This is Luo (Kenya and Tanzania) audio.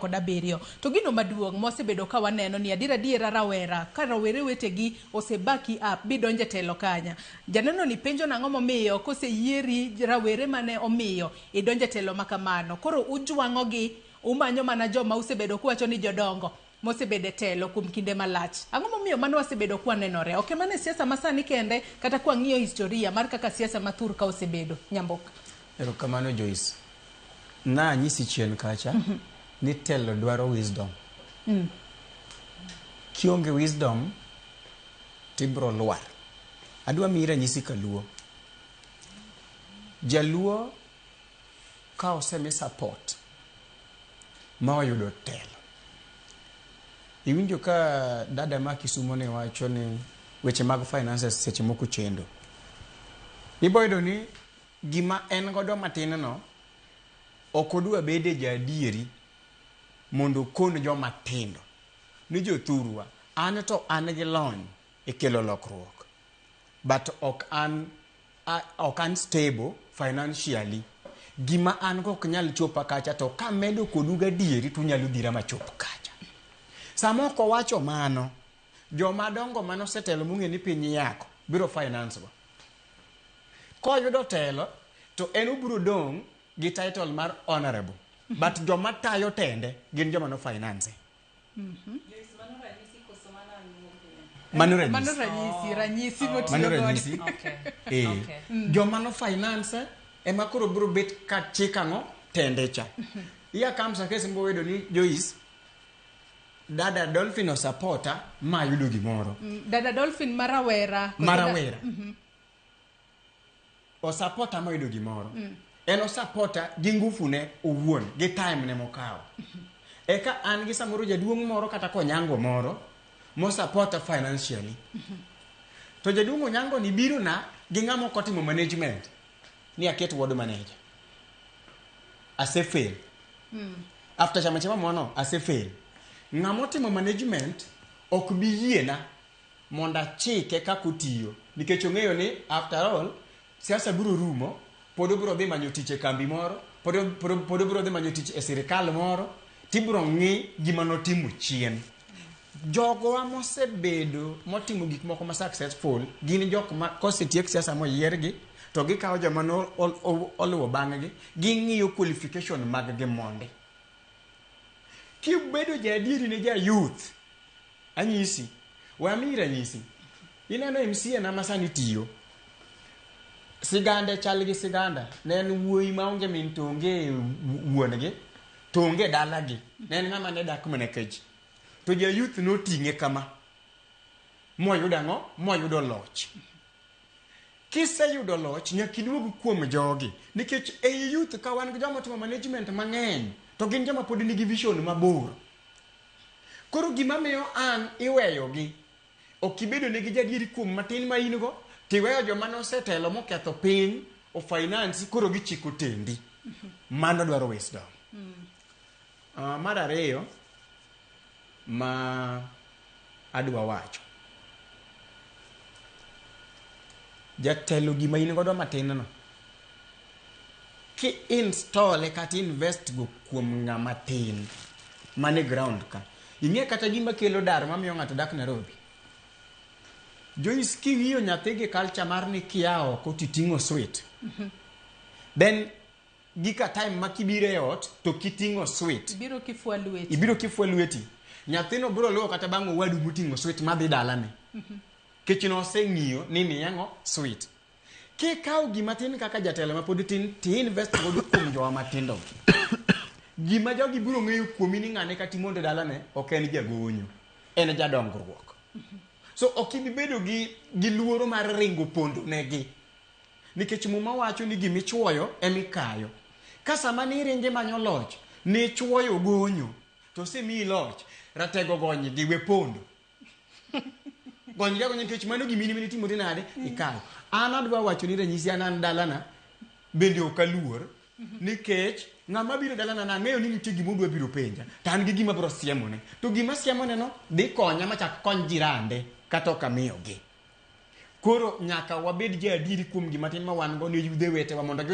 27. To gino maduong' mosebedo ka waneno ni adier adiera rawera ka rawere wetegi osebaki up bidonjo e telo kanya. Janeno ni penjo nang'o momiyo koseyieri rawere mane omiyo idonjo e telo makamano. Koro ujwang'ogi umanyo mana joma usebedo kuwacho ni jodongo mosebedo e telo kuom kinde malach. Ang'o momiyo mano wasebedo kwanenore? Ok mana e siasa masani kende, kata kwang'iyo historia mar kaka siasa ma thur ka osebedo. Nyamboka. Erokamano Joyce. Nanyisi chien kacha ni telo dwaro wisdom. Kionge wisdom tibro lwar. Adwa miyi ranyisi kaluo. Jaluo ka osemi support ma oyudo telo. Iwinjo ka dada ma Kisumo ne wacho ni weche mag finances seche moko chendo. Ibo yudo ni gima en godo matin no ok odwa bede jaadieri mondo okon joma tindo ni jothurwa an to an gi lony e kelo lokruok but ok an ok an stable financially gima an go ok nyal chopa kacha to kamedo kodu gadieri to unyalo dhira machop kacha sama ok owacho mano joma dongo manosetelo mong'e ni piny yako biro finance go koyudo telo to en obiro dong' gi title mar honorable but joma tayo tende gin joma no finance. Mano ranyisi. Mano ranyisi, ranyisi motiyo Mano godo. ranyisi. Okay. Eh. Okay. Joma no finance ema koro biro bet ka chik ang'o tende cha. Iya comes a case mbowedo ni Joyce dada Dolphin osapota ma ayudo gimoro. Dada Dolphin marawera. Marawera. Osapota ma oyudo gimoro. En osapota gi ngufu ne owuon, gi time ne mokawo. Eka an gi samoro jaduong' moro kata konyango moro mosapota financially. To jaduong' Onyango ni biro na gi ng'ama ok otimo management ni aket ward manager. Asefail. After chama chama mono asefail. Ng'ama otimo management ok bi yiena mondo achike kaka otiyo nikech ong'eyo ni after all siasa biro rumo pod obiro dhi manyo tich e kambi moro pod obiro dhi manyo tich e sirikal moro tibiro ng'i gima notimo chien. Jogowa mosebedo motimo gik moko ma successful gin jok ma kosetiek siasa moyiergi to gikawo joma no oluwo bang'gi ging'iyo qualification mag gi mondi. Kibedo jaadieri ne ja youth anyisi we amiyi ranyisi ineno MCA na masani tiyo sigande chal gi siganda ne en wuoyi maonge min to onge wuon gi to onge dalagi ne en ng'ama ne dak mana ka ji to ja youth noting'e kama moyudo ang'o moyudo loch kiseyudo loch nyaka iduog kuom jogi nikech ei youth ka wan gi joma timo management mang'eny to gin joma pod nigi vision mabor koro gima miyo an iweyogi ok ibedo negi jadieri kuom matin ma in go tiweyo joma nosetelo moketho piny ofinance koro gichiko tendi mano dwaro wisdom. Mar ariyo ma adwa wacho jatelo gima in godo matin no ki install kata invest go kuom ng'ama tin mane ground ka ing'e kata gima kelo dar mamiyo ng'ato dak Nairobi Joyce king'iyo nyathi gi culture mar ni kia oko titing'o sweet then gika time ma kibiro e ot to kiting'o sweet Ibiro kifwa lweti. Ibiro kifwa lweti nyathino biro luwo kata bang' owadu moting'o sweet madhi dalane kech noseng'iyo ni miya ang'o sweet kikawo gima tin kaka jatelo ma pod tin ti invest godo kuom jowa matindo gima jogi biro ng'eyo kuomi ni ng'ane kata imondo dalane ok en jagonyo en jadongruok so ok ibi bedo gi luoro mar ringo pondo negi nikech muma wacho ni gimichuoyo emikayo ka sama niringe manyo loch nichuoyo gonyo to osemiyi loch ratego gonygi we pondo gonygi agonya nikech mano gima in ema nade ikayo an adwa wacho ni ranyisi an dalana bende ok aluor nikech ng'ama biro dalana nang'eyo ni nitie gima odwa biro penja to an gi gima biro siemone to gima siemone no dhi konya machak kony jirande kata ok amiyogi koro nyaka wabed jaadieri kuom gima tin ma wan go ne yudhe wetewa mondo giyud.